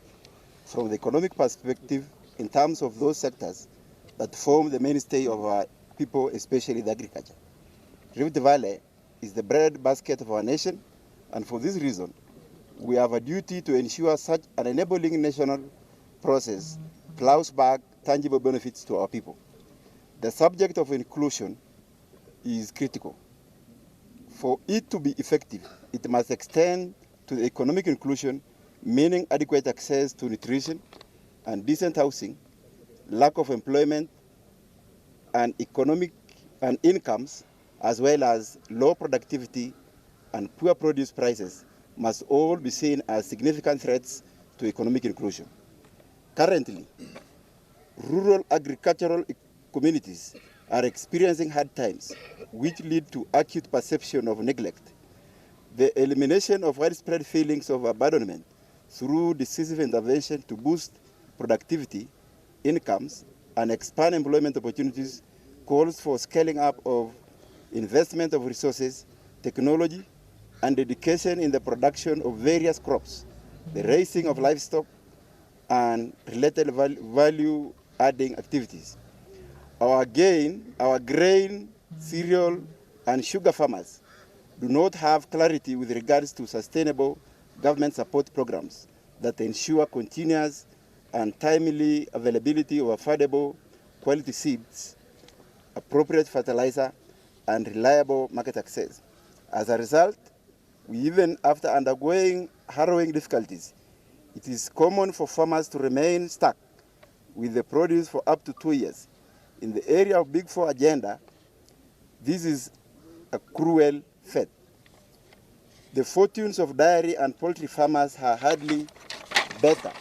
from the economic perspective in terms of those sectors that form the mainstay of our people, especially the agriculture. Rift Valley is the bread basket of our nation, and for this reason, we have a duty to ensure such an enabling national process plows back tangible benefits to our people. The subject of inclusion is critical. For it to be effective, it must extend to the economic inclusion, meaning adequate access to nutrition and decent housing, lack of employment and economic and incomes, as well as low productivity and poor produce prices, must all be seen as significant threats to economic inclusion. Currently, rural agricultural communities are experiencing hard times, which lead to acute perception of neglect. The elimination of widespread feelings of abandonment through decisive intervention to boost productivity, incomes, and expand employment opportunities calls for scaling up of investment of resources, technology, and dedication in the production of various crops, the raising of livestock, and related value-adding activities. Our grain, cereal, and sugar farmers do not have clarity with regards to sustainable government support programs that ensure continuous and timely availability of affordable quality seeds, appropriate fertilizer, and reliable market access. As a result, even after undergoing harrowing difficulties, it is common for farmers to remain stuck with the produce for up to 2 years. In the area of Big Four agenda, this is a cruel fate. The fortunes of dairy and poultry farmers are hardly better.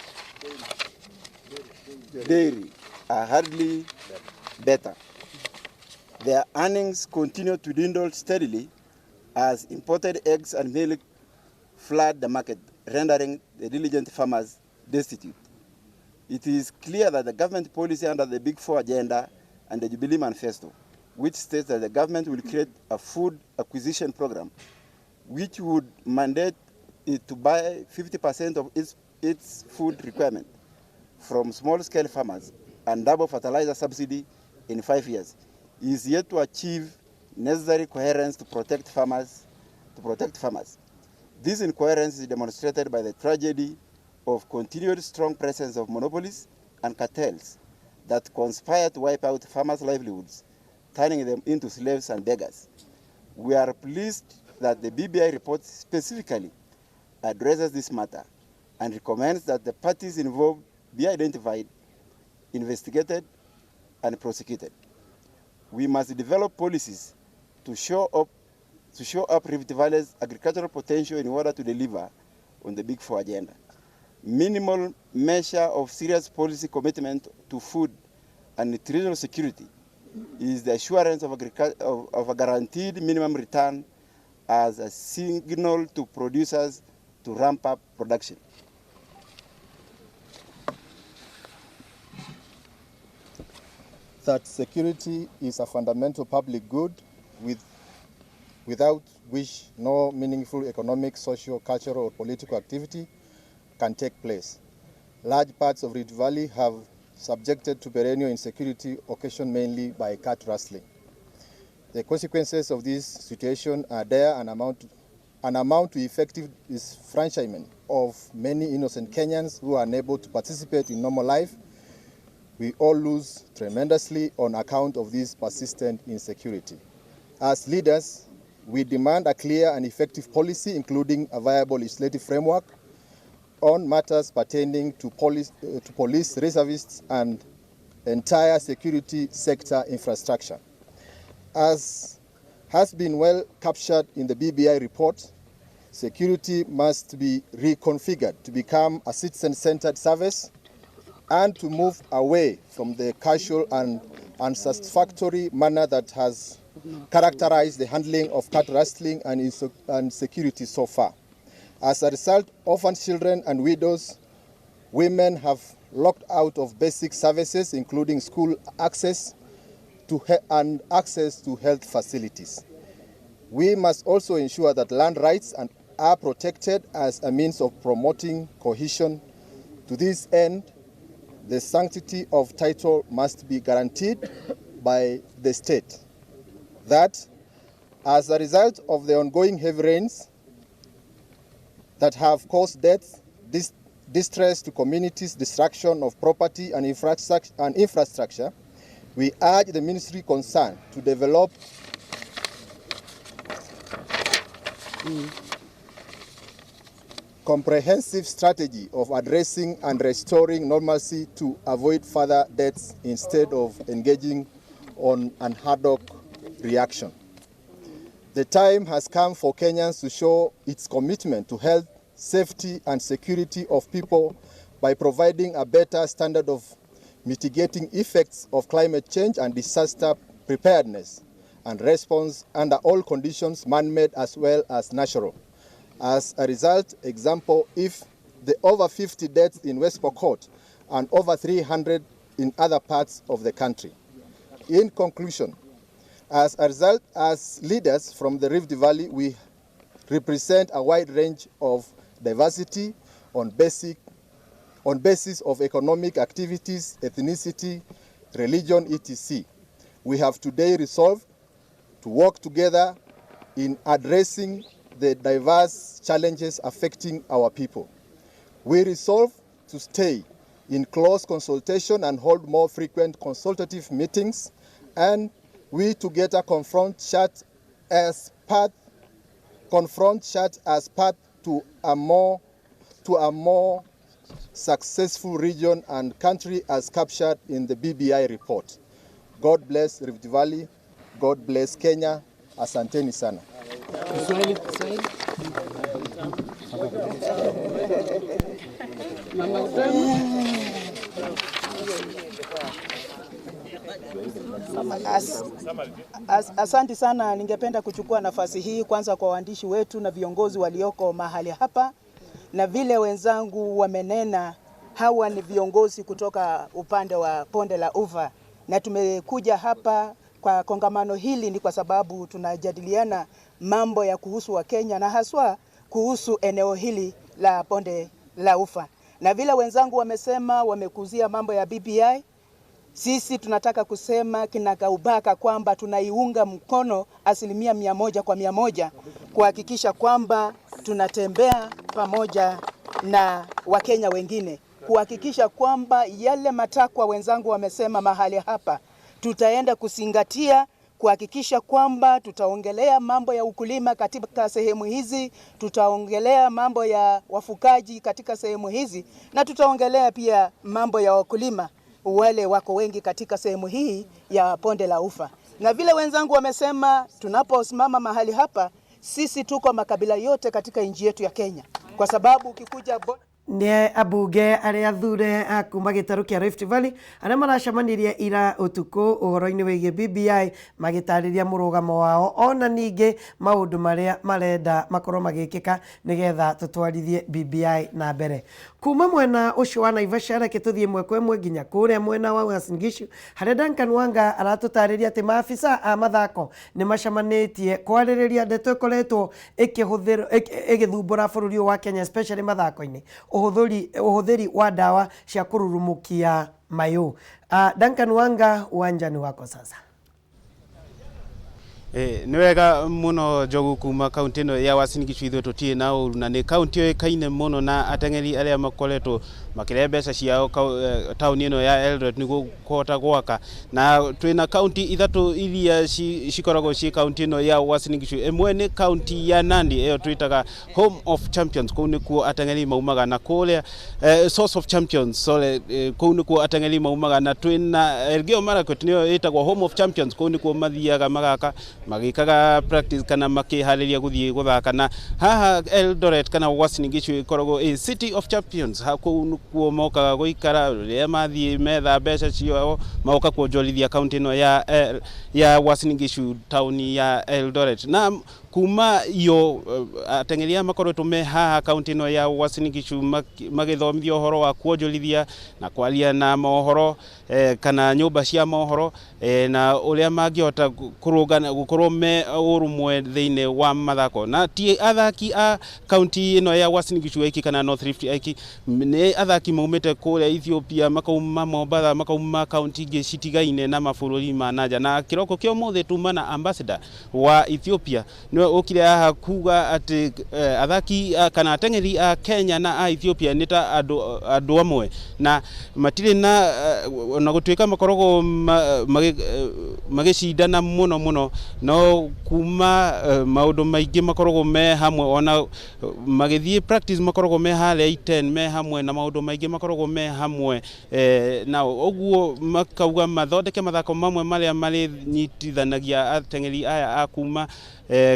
Dairy are hardly better. Their earnings continue to dwindle steadily as imported eggs and milk flood the market, rendering the diligent farmers destitute. It is clear that the government policy under the Big Four agenda and the Jubilee Manifesto, which states that the government will create a food acquisition program, which would mandate it to buy 50% of its food requirement from small-scale farmers and double fertilizer subsidy in 5 years, is yet to achieve necessary coherence to protect farmers. This incoherence is demonstrated by the tragedy of continued strong presence of monopolies and cartels that conspire to wipe out farmers' livelihoods, turning them into slaves and beggars. We are pleased that the BBI report specifically addresses this matter and recommends that the parties involved be identified, investigated, and prosecuted. We must develop policies to show up Rift Valley's agricultural potential in order to deliver on the Big Four agenda. Minimal measure of serious policy commitment to food and nutritional security is the assurance of a guaranteed minimum return as a signal to producers to ramp up production. That security is a fundamental public good without which no meaningful economic, social, cultural, or political activity can take place. Large parts of Rift Valley have subjected to perennial insecurity occasioned mainly by cat rustling. The consequences of this situation are dire and amount to effective disenfranchisement of many innocent Kenyans who are unable to participate in normal life. We all lose tremendously on account of this persistent insecurity. As leaders, we demand a clear and effective policy, including a viable legislative framework on matters pertaining to police reservists and entire security sector infrastructure. As has been well captured in the BBI report, security must be reconfigured to become a citizen-centered service and to move away from the casual and unsatisfactory manner that has characterized the handling of cat rustling and security so far. As a result, orphan children and widows, women have locked out of basic services, including school access and access to health facilities. We must also ensure that land rights are protected as a means of promoting cohesion. To this end, the sanctity of title must be guaranteed by the state. That, as a result of the ongoing heavy rains that have caused deaths, distress to communities, destruction of property and infrastructure, we urge the ministry concerned to develop comprehensive strategy of addressing and restoring normalcy to avoid further deaths instead of engaging on an ad hoc reaction. The time has come for Kenyans to show its commitment to health, safety and security of people by providing a better standard of mitigating effects of climate change and disaster preparedness and response under all conditions, man-made as well as natural. As a result, example, if the over 50 deaths in West Pokot and over 300 in other parts of the country. In conclusion, as a result, as leaders from the Rift Valley, we represent a wide range of diversity on basis of economic activities, ethnicity, religion, etc. We have today resolved to work together in addressing the diverse challenges affecting our people. We resolve to stay in close consultation and hold more frequent consultative meetings, and we together confront chat as path to a more successful region and country as captured in the BBI report. God bless Rift Valley. God bless Kenya. Asanteni sana. Asante sana. Ningependa kuchukua nafasi hii kwanza kwa waandishi wetu na viongozi walioko mahali hapa, na vile wenzangu wamenena, Hawa ni viongozi kutoka upande wa Bonde la Ufa, na tumekuja hapa kwa kongamano hili ni kwa sababu tunajadiliana mambo ya kuhusu Wakenya na haswa kuhusu eneo hili la Bonde la Ufa. Na vile wenzangu wamesema, wamekuzia mambo ya BBI. Sisi tunataka kusema kinakaubaka kwamba tunaiunga mkono 100% kwa 100 kuhakikisha kwamba tunatembea pamoja na Wakenya wengine kuhakikisha kwamba yale matakwa wenzangu wamesema mahali hapa tutaenda kuzingatia kuhakikisha kwamba tutaongelea mambo ya ukulima katika sehemu hizi, tutaongelea mambo ya wafugaji katika sehemu hizi, na tutaongelea pia mambo ya wakulima wale wako wengi katika sehemu hii ya Bonde la Ufa. Na vile wenzangu wamesema, tunaposimama mahali hapa, sisi tuko makabila yote katika nchi yetu ya Kenya, kwa sababu ukikuja Nĩ ambunge arĩa athure a kuma gĩtarũ kĩa Rift Valley arĩa maracemanirie ira ũtukũ ũhoro-inĩ wĩgiĩ BBI magĩtarĩria mũrũgamo wao ona ningĩ maũndũ marĩa marenda makorwo magĩkĩka nĩgetha tũtwarithie BBI na mbere. Kuma mwena ũcio wa Naivasha reke tũthiĩ ĩmwe kwa ĩmwe nginya kũrĩa mwena wa Uasin Gishu harĩa Duncan Wanga aratũtarĩria atĩ maabisa a mathako nĩ macemanĩtie kwarĩrĩria ndeto ĩkoretwo ĩgĩthumbũra bũrũri ũyũ wa Kenya especially mathako-inĩ, ũhũthĩri wa ndawa cia kũrurumũkia mayũ. Duncan Wanga, uwanjani wako sasa. Nĩ wega mũno Njogu, kuma kaunti ĩno ya Uasin Gishu ithuĩ tũtirĩ na ũru, na nĩ kaunti yũĩkaine mũno na ateng'eri arĩa makoretwo makĩrehe mbeca ciao taũni ĩno ya Eldoret nĩguo kũhota gwaka. Na twĩna kaunti ithatũ iria cikoragwo ciĩ kaunti ĩno ya Uasin Gishu. Ĩmwe nĩ kaunti ya Nandi, ĩyo twĩtaga Home of Champions, kũu nĩkuo ateng'eri maumaga, na kũrĩa Source of Champions, sorry, kũu nĩkuo ateng'eri maumaga. Na twĩna Elgeyo Marakwet, nĩyo ĩtagwo Home of Champions, kũu nĩkuo mathiaga magaka magĩkaga practice kana makĩharĩria gũthiĩ gũthaka. Na haha Eldoret kana Uasin Gishu ĩkoragwo ĩ City of Champions, kũu nĩkuo mokaga gũikara rĩrĩa mathiĩ metha mbeca ciao, magoka kuonjorithia kaunti ĩno ya Uasin Gishu, taũni ya Eldoret. Na kuma iyo ateng'eri aya makoretwo me haha kaunti ĩno ya Uasin Gishu magĩthomithio ũhoro wa kuonjorithia na kwaria na mohoro kana nyũmba cia mohoro na ũrĩa mangĩhota kũrũngana gũkorwo me ũrũmwe thĩinĩ wa mathako. Na ti athaki a kaunti ĩno ya Uasin Gishu aiki kana North Rift aiki, nĩ athaki maumĩte kũrĩa Ethiopia, makauma Mombatha, makauma kaunti ingĩ citigaine na mabũrũri ma nanja. Na kĩroko kĩa ũmũthĩ tuma na ambassador wa Ethiopia, nĩwe ũkire haha kuga atĩ athaki kana ateng'eri a Kenya na a Ethiopia nĩ ta andũ amwe, na matirĩ na ona gũtuĩka makoragwo magĩcindana mũno mũno, no kuma maũndũ maingĩ makoragwo me hamwe, ona magĩthiĩ practice makoragwo me harĩa Iten me hamwe, na maũndũ maingĩ makoragwo me hamwe na ũguo makauga mathondeke mathako mamwe marĩa marĩnyitithanagia ateng'eri aya a kuma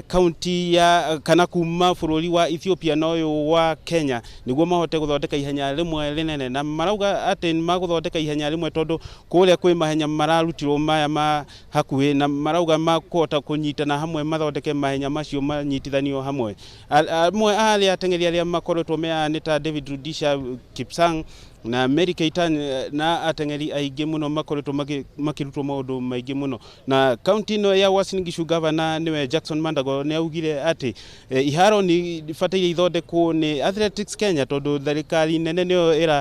kaunti ya kana kuma bũrũri wa Ethiopia na ũyũ wa Kenya, nĩguo mahote gũthondeka ihenya rĩmwe rĩnene. Na marauga atĩ magũthondeka ihenya rĩmwe tondũ kũrĩa kwĩ mahenya mararutirwo maya ma hakuhĩ, na marauga makũhota kũnyitana hamwe mathondeke mahenya macio manyitithanio hamwe. Amwe a arĩa ateng'eri arĩa makoretwo me haha nĩ ta David Rudisha, Kipsang na Mary Keitany na ateng'eri aingĩ mũno makoretwo makĩrutwo maũndũ maingĩ mũno. Na kaunti ĩno ya Uasin Gishu governor nĩwe Jackson Mandago nĩ augire atĩ iharo nĩ ibataire ithondekwo nĩ Athletics Kenya, tondũ thirikari nene nĩyo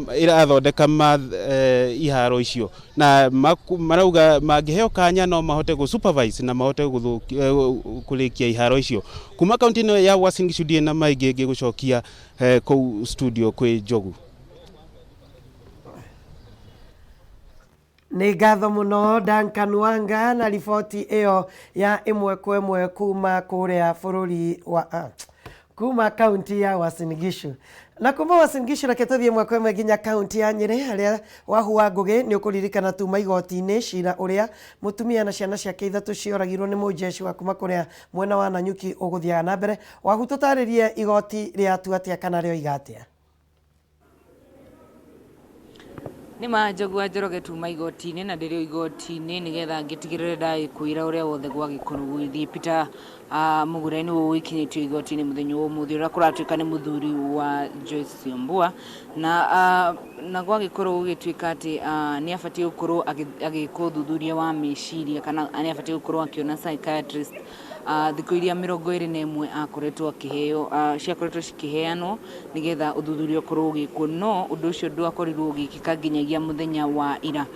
ĩrathondeka iharo icio, na marauga mangĩheo kanya no mahote gũ supervise na mahote kũrĩkia iharo icio. Kuma kaunti ĩno ya Uasin Gishu ndirĩ na maingĩ, ngĩgũcokia kũu studio kwĩ Njogu. Nĩ ngatho mũno Duncan Wanga na riboti ĩyo ya ĩmwe kwa ĩmwe kuma kũrĩa bũrũri wa kuma kaunti ya Uasin Gishu. Na kuma Uasin Gishu reke tũthiĩ ĩmwe kwa ĩmwe nginya kaunti ya Nyĩrĩ harĩa Wahu wa Ngũgĩ nĩ ũkũririkana tuma igoti-inĩ cira ũrĩa mũtumia na ciana ciake ithatũ cioragirwo nĩ mũjeshi wa kuma kũrĩa mwena wa Nanyuki ũgũthiaga na mbere. Wahu, tũtarĩrie igoti rĩatua atĩa kana rĩoiga atĩa? Nĩ ma Njogu wa Njoroge tuma igoti-inĩ na ndĩrĩ o igoti-inĩ nĩgetha ngĩtigĩrĩre ndagĩkwĩra ũrĩa wothe gwagĩkorwo gũgĩthiĩ. Peter Mugure nĩwe ũgĩkinyĩtio igoti-inĩ mũthenya wa ũmũthĩ ũrĩa kũratuĩka nĩ mũthuri wa Joyce Syombua na gwagĩkorwo gũgĩtuĩka atĩ nĩ abatiĩ gũkorwo agĩkwo ũthuthuria wa meciria kana nĩ abatiĩ gũkorwo akĩona psychiatrist thikũ iria 21 akoretwo akĩheo, ciakoretwo cikĩheanwo nĩgetha ũthuthuria ũkorwo ũgĩkwo, no ũndũ ũcio ndwakorirwo ũgĩkĩka nginyagia mũthenya wa ira.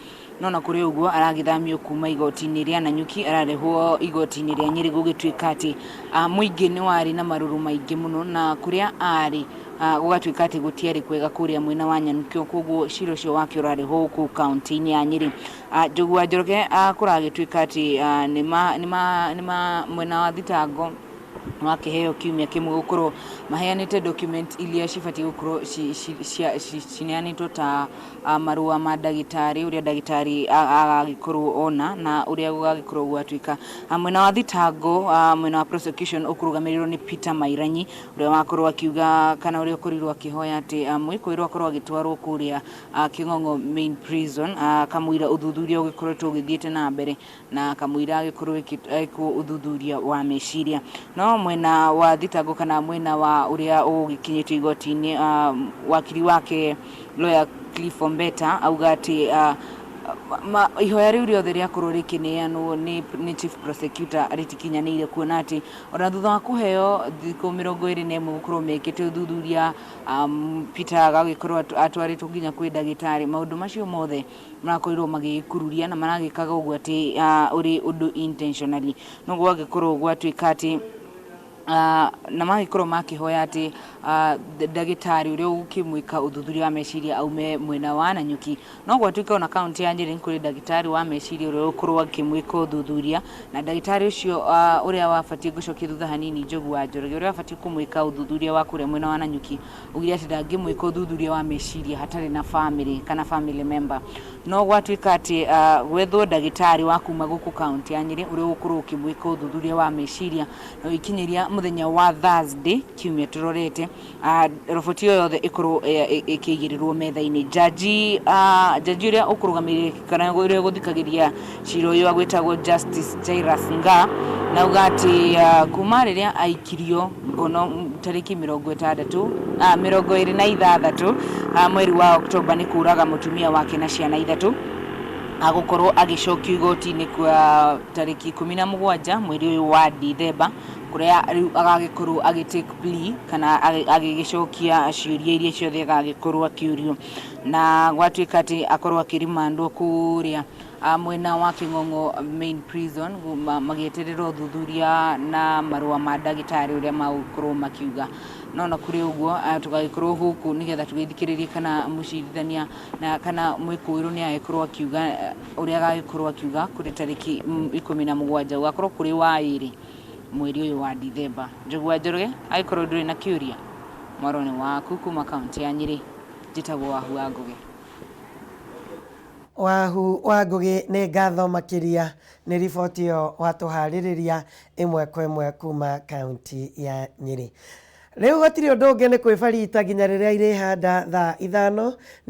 No na kũrĩ ũguo aragĩthamio kuma igoti-inĩ rĩa Nanyuki ararehwo igoti-inĩ rĩa Nyĩrĩ gũgĩtuĩka atĩ mũingĩ nĩ warĩ na marũrũ maingĩ mũno na kũrĩa arĩ gũgatuĩka atĩ gũtiarĩ kwega kũrĩa mwena wa Nanyuki, koguo cira ũcio wake ũrarehwo gũkũ kaunti-inĩ ya Nyĩrĩ. Njogu wa Njoroge kũragĩtuĩka atĩ nĩ mwena wa thitango wakĩheo kiumia kĩmwe gũkorwo maheanĩte document iria cibatiĩ gũkorwo cineanĩtwo ta marũa ma ndagĩtarĩ ũrĩa ndagĩtarĩ agagĩkorwo ona na ũrĩa gũgagĩkorwo gwatuĩka. Mwena wa thitango, mwena wa prosecution ũkũrũgamĩrĩrwo nĩ Peter Mairanyi ũrĩa wakorwo akiuga kana ũrĩa ũkorirwo akĩhoya atĩ mwĩkũĩrwo akorwo agĩtwarwo kũrĩa Kĩng'ong'o main prison kamũira ũthuthuria ũgĩkoretwo ũgĩthiĩte na mbere na kamũira agĩkorwo agĩkwo ũthuthuria wa meciria. No mwena wa thitango kana mwena wa ũrĩa ũgĩkinyĩtio igoti-inĩ, wakiri wake lawyer Cliff Ombeta auga atĩ ihoya rĩu rĩothe rĩakorwo rĩkĩneanwo nĩ chief prosecutor rĩtikinyanĩire, kuona atĩ ona thutha wa kũheo thikũ 21 gũkorwo mekĩte ũthuthuria, Peter agagĩkorwo atwarĩtwo nginya kwĩ ndagĩtarĩ, maũndũ macio mothe marakorirwo magĩkururia na maragĩkaga ũguo atĩ ũrĩ ũndũ intentionally. No gwagĩkorwo gwatuĩka atĩ na magĩkorwo makĩhoya atĩ ndagĩtarĩ ũrĩa ũgũkĩmwĩka ũthuthuria wa meciria aume mwena wa Nanyuki. No gwatuĩka ona kaunti ya Nyĩrĩ nĩ kũrĩ ndagĩtarĩ wa meciria ũrĩa ũgũkorwo akĩmwĩka ũthuthuria, na ndagĩtarĩ ũcio ũrĩa wabatiĩ gũcokia thutha hanini Njogu wa Njoroge ũrĩa wabatiĩ kũmwĩka ũthuthuria wa kũrĩa mwena wa Nanyuki augire atĩ ndangĩmwĩka ũthuthuria wa meciria hatarĩ na family kana family member. No gwatuĩka atĩ gwethwo ndagĩtarĩ wa kuma gũkũ kaunti ya Nyĩrĩ ũrĩa ũgũkorwo ũkĩmwĩka ũthuthuria wa meciria na ũgĩkinyĩria mũthenya wa Thursday kiumia tũrorete, roboti ĩyo yothe ĩkorwo ĩkĩigĩrĩrwo metha-inĩ. Jaji ũrĩa ũkũrũgamĩrĩire kana ũrĩa ũgũthikagĩrĩria cira ũyũ agwĩtagwo Justice Jairus Nga, na auga atĩ kuma rĩrĩa aikirio ngono tarĩki 60, 26 mweri wa Oktoba nĩ kũraga mũtumia wake na ciana 3, agũkorwo agĩcokio igoti-inĩ kwa tarĩki 17 mweri ũyũ wa Dithemba, kũrĩa rĩu agagĩkorwo agĩ take plea kana agĩgĩcokia ciũria iria ciothe agagĩkorwo akĩũrio, na gwatuĩka atĩ akorwo akĩrimandwo kũrĩa mwena wa Kĩng'ong'o main prison magĩeterera ũthuthuria na marũa ma ndagĩtarĩ ũrĩa magũkorwo makiuga. No na kũrĩ ũguo tũgagĩkorwo gũkũ nĩgetha tũgĩthikĩrĩrie kana mũcirithania na kana mwĩkũĩrwo nĩ agĩkorwo akiuga ũrĩa agagĩkorwo akiuga kũrĩ tarĩki 17 gũgakorwo kũrĩ wa ĩrĩ mweri ũyũ wa Dithemba. Njogu wa Njoroge, angĩkorwo ndũrĩ na kĩũria, mwaro nĩ waku kuma kaunti ya Nyĩrĩ. Njĩtagwo Wahu wa Ngũgĩ. Wahu wa Ngũgĩ, nĩ ngatho makĩria nĩ riboti ĩyo watũharĩrĩria ĩmwe kwa ĩmwe kuma kaunti ya Nyĩrĩ. Rĩu gũtirĩ ũndũ ũngĩ nĩ kwĩbarita nginya rĩrĩa irĩhanda thaa 5.